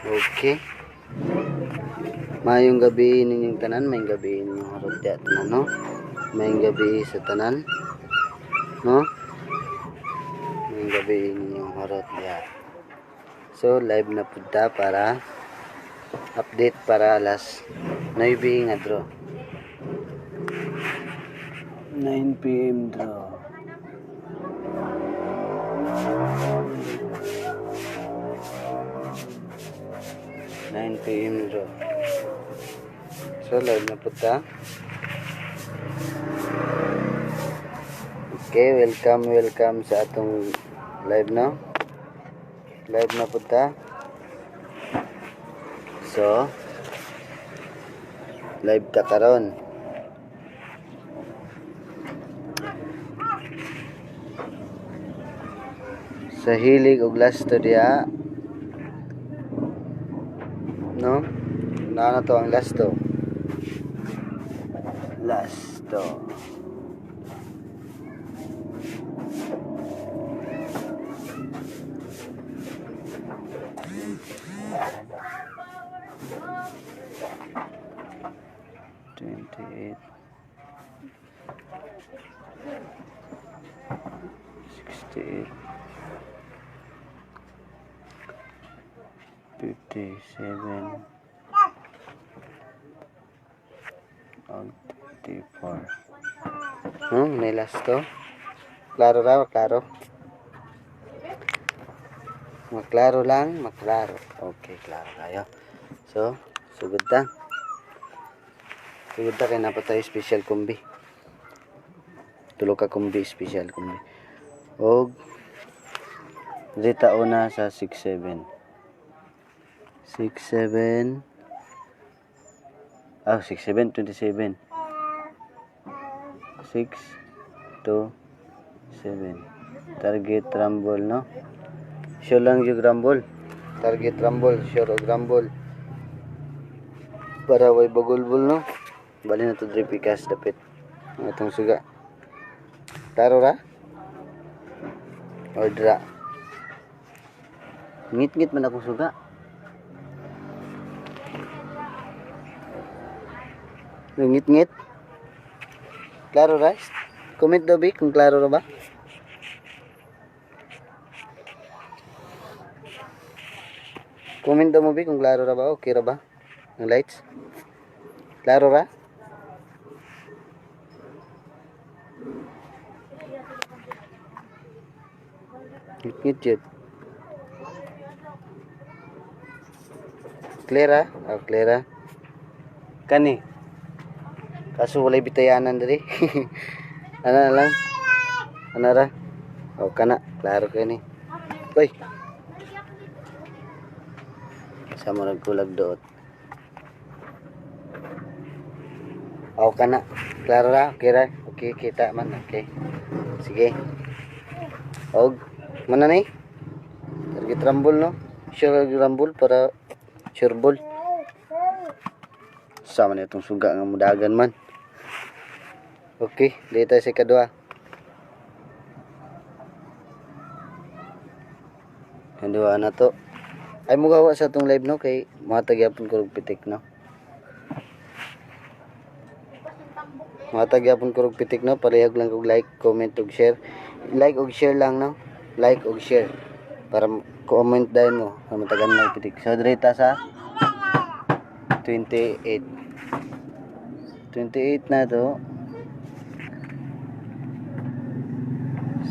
Okay. Maayong gabi ninyong tanan, maayong gabi ninyong harot diha tanan, no? Maayong gabi sa tanan, no? Maayong gabi ninyong harot diha. So live na pud ta para update para alas 9 nga draw. 9 PM draw. 9 PM draw. So live na pud ta. Okay, welcome, welcome sa atong live, no? Live na pud ta. So, live ta karon. Sa hilig og lasto diha, no? Naa na to ang lasto. Lasto. 28, 68, 57, og 34. May lasto. Klaro raw, klaro. Maklaro lang, maklaro. Okay, klaro kayo. So, sugod ta. Sugod ta kay naa pa tayo special combi. Tulo ka combi, special combi. Og dita una sa 6-7. 6-7. Ah, 6-7, 27. 6, 2, 7. Target rumble, no? Sure lang yung rumble. Target rumble, sure og rumble. Para way bagulbul, no? Bali na to diri pikas dapit. Ang atong suga. Klaro ra? Or dra? Ngit-ngit man akong suga. Ngit-ngit. Klaro ra? Comment daw bi kung klaro ra ba? Comment daw mo bi kung klaro ra ba? Okay ra ba? Ang lights? Klaro ra? Ngit-ngit yun. Clear ah? Oh, clear ah. Kani. Kaso walay bitayanan diri. Ano na lang? Ano ra? Oh, kana. Klaro kay ni. Uy. Sa mo nagkulag doot. Oh, kana. Klaro ra? Okay ra? Okay, kita man. Okay. Sige. Og, mana ni? Target rumble, no? Sure rumble para sure ball. Sama na itong suga nga mudagan man. Okay, dito tayo sa kadua. Kadua na to. Ay mugawa sa atong live, no, kay matagyapon ko og pitik, no. Matagyapon ko og pitik, no, palihog lang kog like, comment ug share. Like ug share lang, no. Like ug share para comment dayon mo, matagan lang pitik. So diri ta sa 28. 28 na to.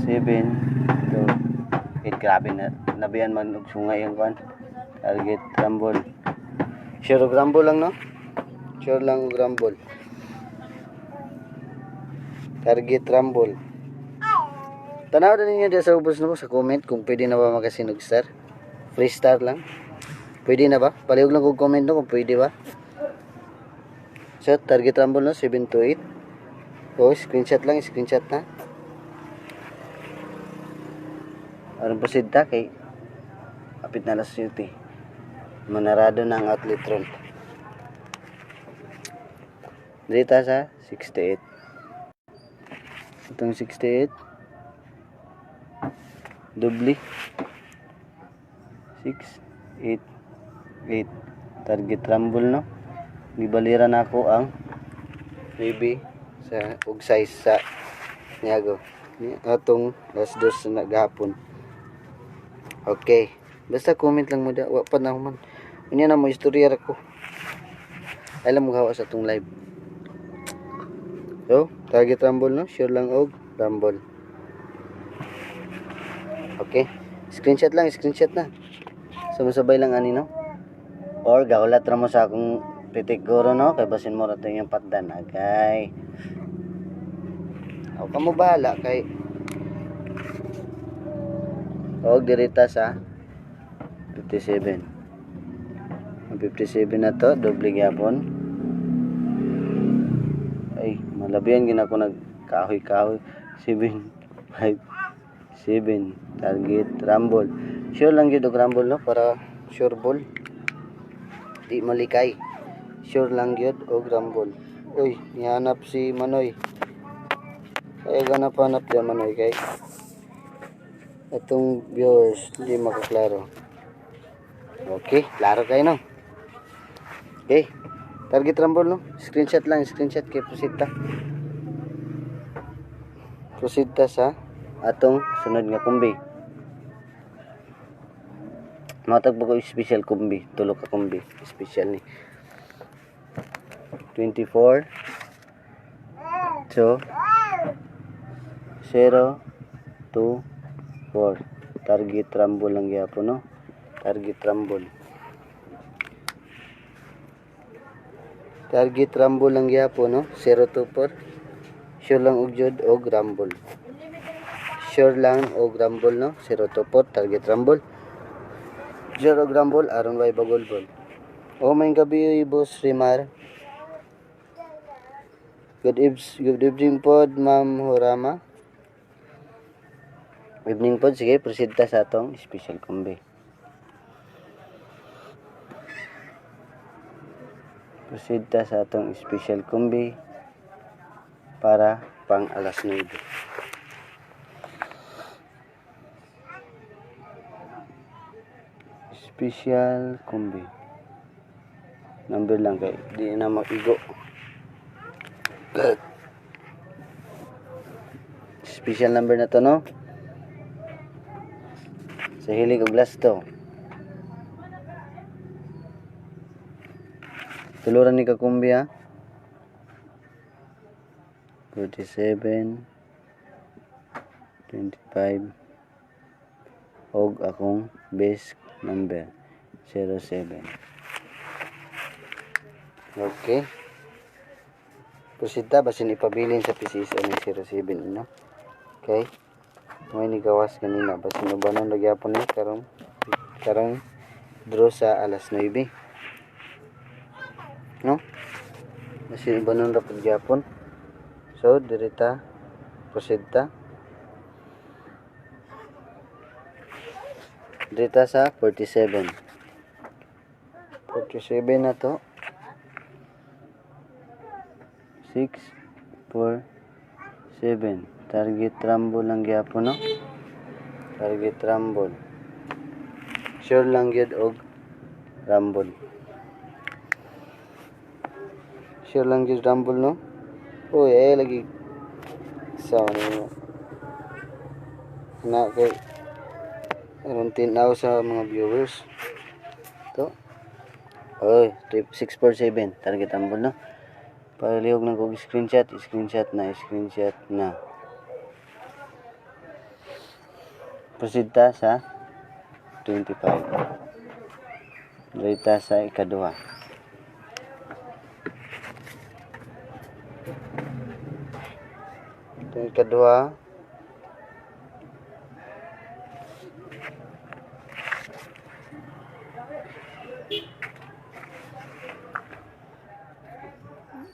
7 2 8. Grabe na nabiyan man og sungay ang kwan. Target rumble. Sure og rumble lang, no? Sure lang og rumble. Target rumble. Tanaw na ninyo diya sa ubos, no, sa comment kung pwede na ba makasinog star. Free star lang. Pwede na ba? Palihog lang kog comment, no, kung pwede ba. So target rumble, no, 7 to 8. Oh, screenshot lang, screenshot na. Aron proceed ta kay apit na alas 7. Manarado na ang outlet ron. Dito sa 68. Itong 68. Doble. 6, 8, 8. Target rumble, no? Gibalira na ako ang 9 sa ug size sa niago. Ni atong last dos na gahapon. Okay. Basta comment lang mo da. Wa pa na human. Unya na mo istorya ra ko. Alam mo gawa sa atong live. So, target rumble, no? Sure lang og rumble. Okay. Screenshot lang, screenshot na. Sumasabay lang ani, no? Or gaulat ra mo sa akong pitik guro, no? Kay basin mo ra to yung patdan. Agay. Ako ka mo bahala kay og dirita sa 57. Ang 57 na to, doble gyapon. Ay, malabian gina ko nagkahoy-kahoy. 7, 5, 7. Target rumble. Sure lang gyud og rumble, no? Para sure ball. Di malikay. Sure lang gyud og rumble. Uy, nihanap si Manoy. Kaya ganap-hanap diyan, Manoy, kay atong viewers hindi makaklaro. Okay, klaro kayo, no? Okay. Target rumble, no? Screenshot lang, screenshot kay proceed ta. Proceed ta sa atong sunod nga kumbi. Matag ko special kumbi, tulo ka kumbi, special ni. 24 2 0 2 4. Target rumble lang gyapon, no? Target rumble. Target rumble lang gyapon, no? 0 2 4. Sure lang og jud og rumble. Sure lang og rumble, no? 0 2 4 target rumble. Sure og rumble aron way bagolbol. Oh, may gabi, Boss Rimar. Good evening pod, Ma'am Horama. Evening pod, sige, proceed ta sa atong special kumbi. Proceed ta sa atong special kumbi para pang alas 9. Special kumbi. Number lang kay di na maigo. Special number na to, no? Sa hilig og lasto. Tuluran ni kakumbi, ha. 47 25 og akong base number 07. Okay. Proceed ta basin ipabilin sa PCSO ni 07, no? Okay. May nigawas ganina basin ubanon lagi gyapon ni karong karong draw sa alas 9. No? Basin ubanon ra pud gyapon. So dirita proceed ta. Dirita sa 47. 47 na to. 6 4 7. Target rumble lang gyapon, no? Target rumble. Sure lang gyud og rumble. Sure lang gyud rumble, no? Uy, eh lagi sa ano na kay aron tinaw sa mga viewers. To. Oy, 6 4 7 target rumble, no? Palihog na kog screenshot, screenshot na, screenshot na. Proceed ta sa 25. Dito sa ikaduha. Itong ikaduha.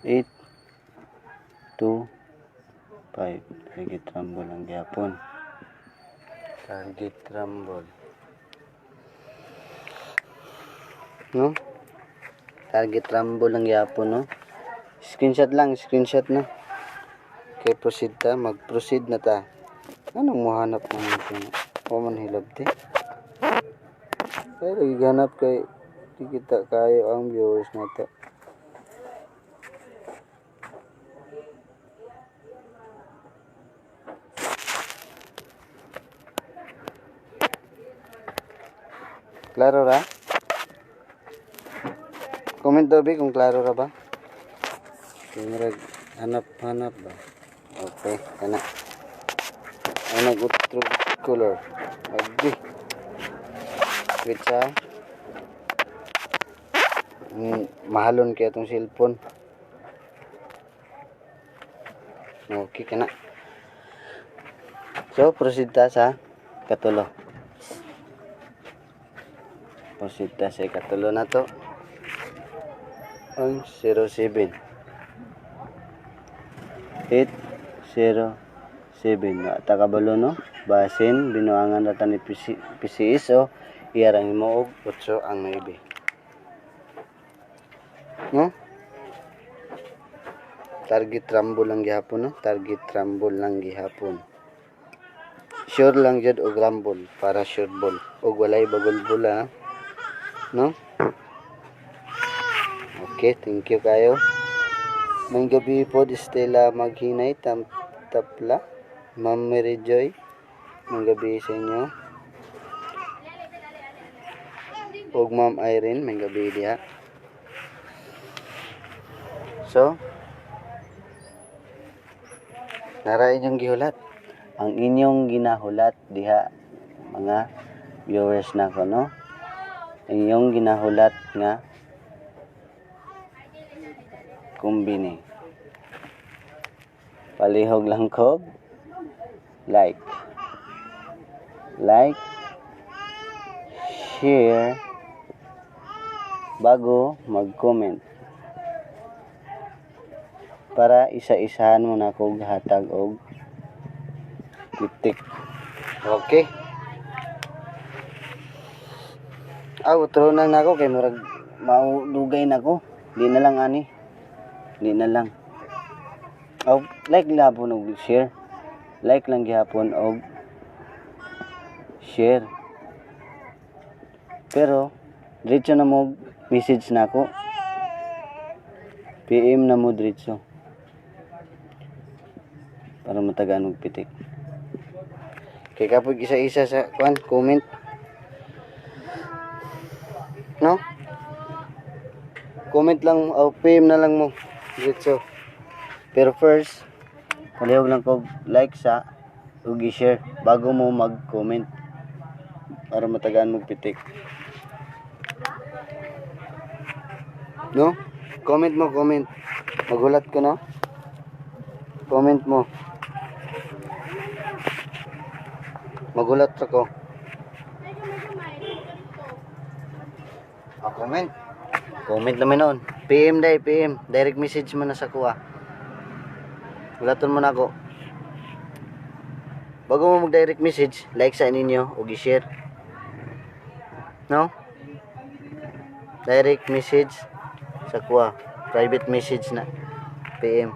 8 2 5. Target rumble ang gyapon. Target rumble. No? Target rumble lang gyapon, no? Screenshot lang, screenshot na. Okay, proceed ta, mag-proceed na ta. Anong muhanap mo nito? O man hilabti. Pero giganap kay Di kita kayo ang viewers nato. Klaro ra? Comment daw be kung klaro ra ba? Kay murag hanap-hanap ba? Okay, kana. Ay nag-utro color. Agdi. Wait sa. Mahalon kaya itong cellphone. Okay kana. So, proceed ta sa katulo. Proceed ta sa katulo na to. Ang 07. 8, 0, 7. Wa ta kabalo no? Basin, binuangan na ta ni PCS o iyarang imo og 8 ang 9. No? Target rumble lang gihapon no? Target rumble lang gihapon. Sure lang jud og rumble para sure ball og walay bagol bola, no? Okay, thank you kayo. May gabi po, Stella Maghinay, Tapla, Ma'am Mary Joy. May gabi sa inyo. Og Ma'am Irene, may gabi diha. So, nara inyong gihulat. Ang inyong ginahulat diha, mga viewers na ko, no? Inyong ginahulat nga kumbini. Palihog lang ko like. Like, share, bago mag-comment. Para isa-isahan mo na kog hatag og titik. Okay. Aw, utro na nako kay murag maudugay na ko. Di na lang ani. Di na lang. Aw, like lang po og share. Like lang gihapon og share. Pero diretso na mo message na ako. PM na mo diretso. Para matagaan og pitik. Kay kapag isa-isa sa kuan comment. No? Comment lang o PM na lang mo diretso. Pero first, palihog lang ko like sa ug i-share bago mo mag-comment para matagaan mo pitik. No? Comment mo, comment. Magulat ko, no? Comment mo. Magulat ako. Ah, comment. Comment naman noon. PM dai, PM. Direct message mo na sa kuha. Gulaton mo na ako. Bago mo mag-direct message, like sa ninyo o i-share. No? Direct message sa kuha. Private message na. PM.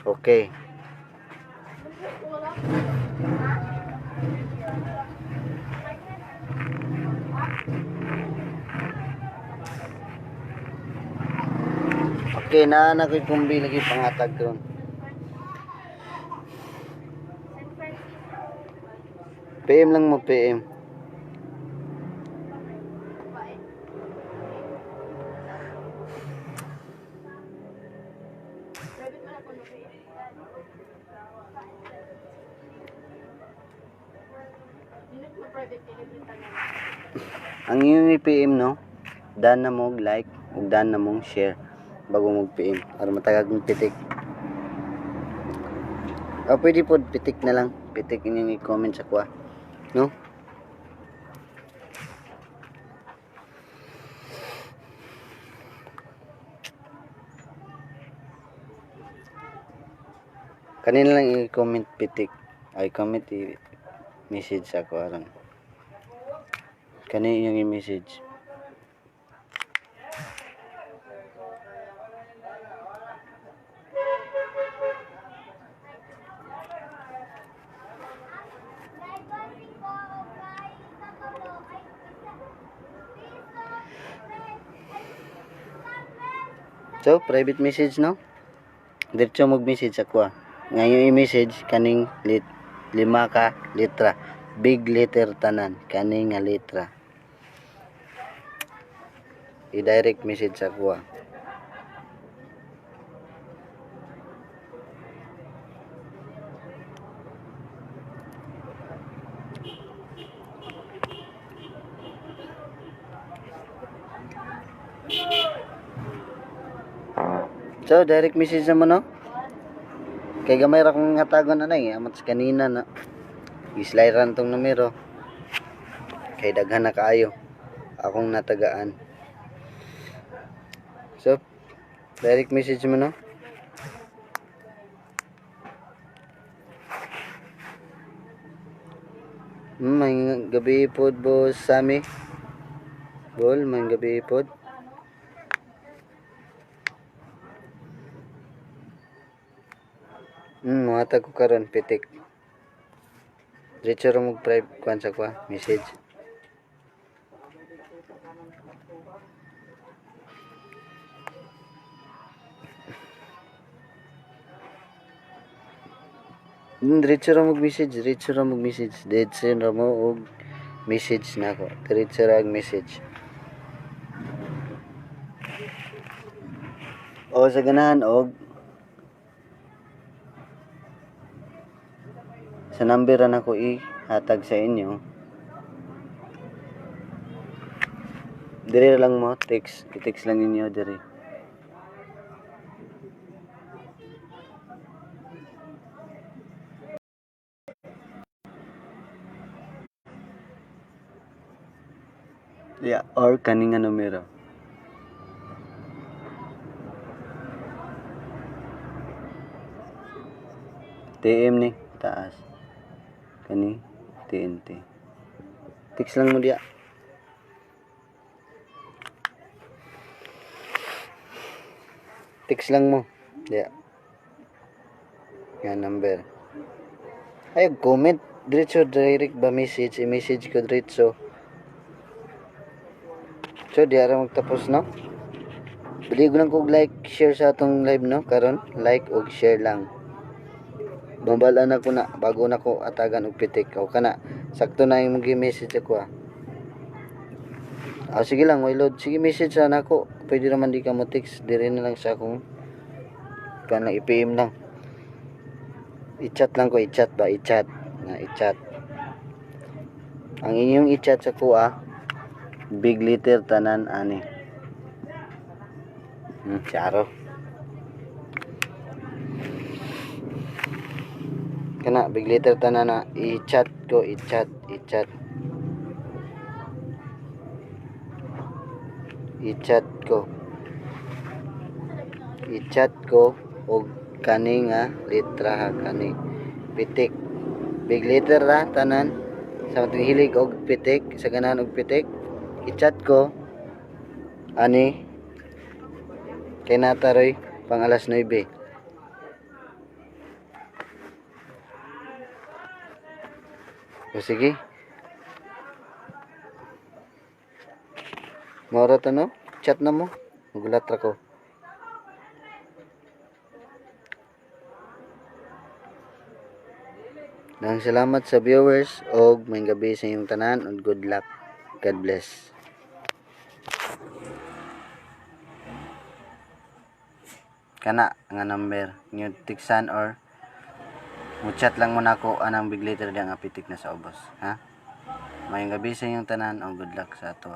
Okay. Okay, naa na ko'y kumbi lagi pangatag ron. PM lang mo, PM. Ang iyong i-PM, no? Dan na mo like ug dan na mong share bago mag PM para matagag mong pitik. O pwede po pitik na lang. Pitik inyong i-comment sa kuha. No? Kanina lang i-comment pitik. Ay, comment i-message ako aron. Kanina yung i-message. So, private message, no? Diretso mo message sa kuha. Ngayon i-message kaning lima ka letra. Big letter tanan kaning nga letra. I-direct message sa kuha. So, direct message naman, no? Kay gamay ra kong hatagon anay, amat sa kanina na. I-slide ran tong numero. Kay daghan na kaayo akong natagaan. So, direct message mo, no? May gabi pod, boss Sammy. Bol, may gabi pod. Muhatag ko karon pitik. Diretso ra mo private kuan sa kuha, message. Diretso ra mo message, diretso ra mo message, diretso ra mo og message nako. Diretso ra og message. O sa ganahan og sa number ra nako ihatag sa inyo. Dire lang mo text, i-text lang ninyo dire. Yeah, or kani nga numero. TM ni taas. Kani TNT. Text lang mo diya. Text lang mo diya. Nga number. Ay, comment diretso direct ba message, i-message ko diretso. So diya ra magtapos, no. Bili ko lang kog like, share sa atong live, no, karon, like og share lang. Bambal na ko na bago na ko atagan og pitik. O kana sakto na imong gi-message ako, ah. Ah, sige lang, way load. Sige, message sa nako. Pwede naman di ka mo text. Dire na lang sa akong kanang i-PM lang. I-chat lang ko, i-chat ba, i-chat. Na i-chat. Ang inyong i-chat sa kuha, big letter tanan ani. Charo. Kana big letter tanan na i-chat ko, i-chat, i-chat. I-chat ko. I-chat ko og kani nga letra ha, kani pitik. Big letter ra tanan sa atong hilig og pitik, sa ganahan og pitik. I-chat ko ani kay nataroy pang alas 9. O sige. Mora to, no? Chat na mo. Magulat ra ko. Daghang salamat sa viewers og maayong gabi sa inyong tanan and good luck. God bless. Kana nga number nyo tiksan or mo chat lang mo nako anang big letter diang apitik na sa ubos, ha? Maayong gabi sa inyong tanan og good luck sa ato.